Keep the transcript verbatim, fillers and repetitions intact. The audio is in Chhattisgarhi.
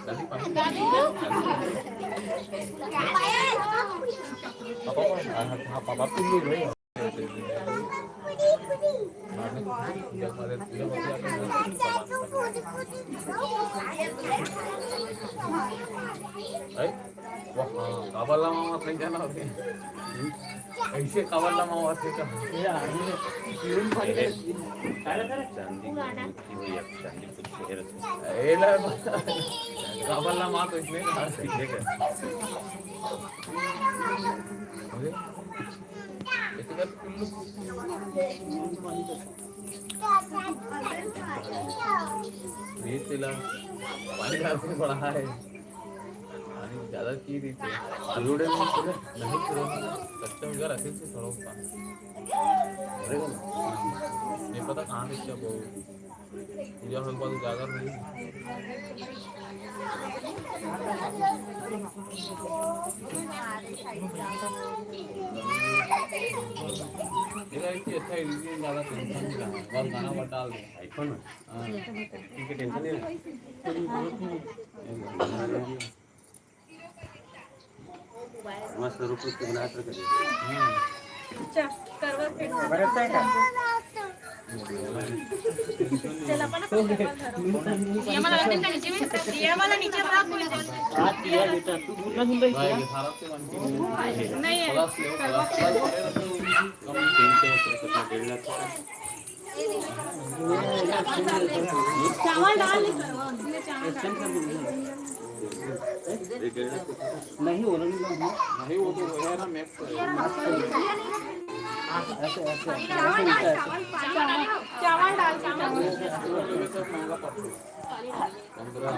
पापा, पापा, पापा, पापा, काबर ला मामा नहीं जाना होते? ऐसे काबर ला मामा थे का? चांदी की मूर्ति भी, अब चांदी कुछ है रखा। ए ला, काबर ला मामा तो इसमें कहा सीखेगा। अरे, ऐसे कर। ये तेला पानी डाल के बढ़ा है। पानी ज्यादा की रही थी। जोड़े में पूरे नहीं पूरे कच्चा हो गया, रखे थे थोड़ा ऊपर। अरे, नहीं पता कहाँ से क्या बोल। पूजा होने के बाद उजागर नहीं। मेरा एक ही अच्छा है, वीडियो ज्यादा टेंशन नहीं रहा। बस गाना बस डाल दे। आईफोन में? हाँ। ठीक है, टेंशन नहीं रहा। मस्त रूप से बना कर करिए। अच्छा, करवा सेट। बरसता है का? चल, अपन अपन करवा धरो। ये वाला नीचे में, ये वाला नीचे रख, कोई जल्दी। आज किया बेटा, तू भूलना भूल रही है। नहीं है। करवा सेट। चावल डाल ले, करवा, उसमें चावल डाल। नहीं, वो नहीं डालना। नहीं, वो तो वो है ना, मैक्स। ऐसे, ऐसे, ऐसे, चावल डाल, चावल, चावल डाल, चावल। पंद्रह।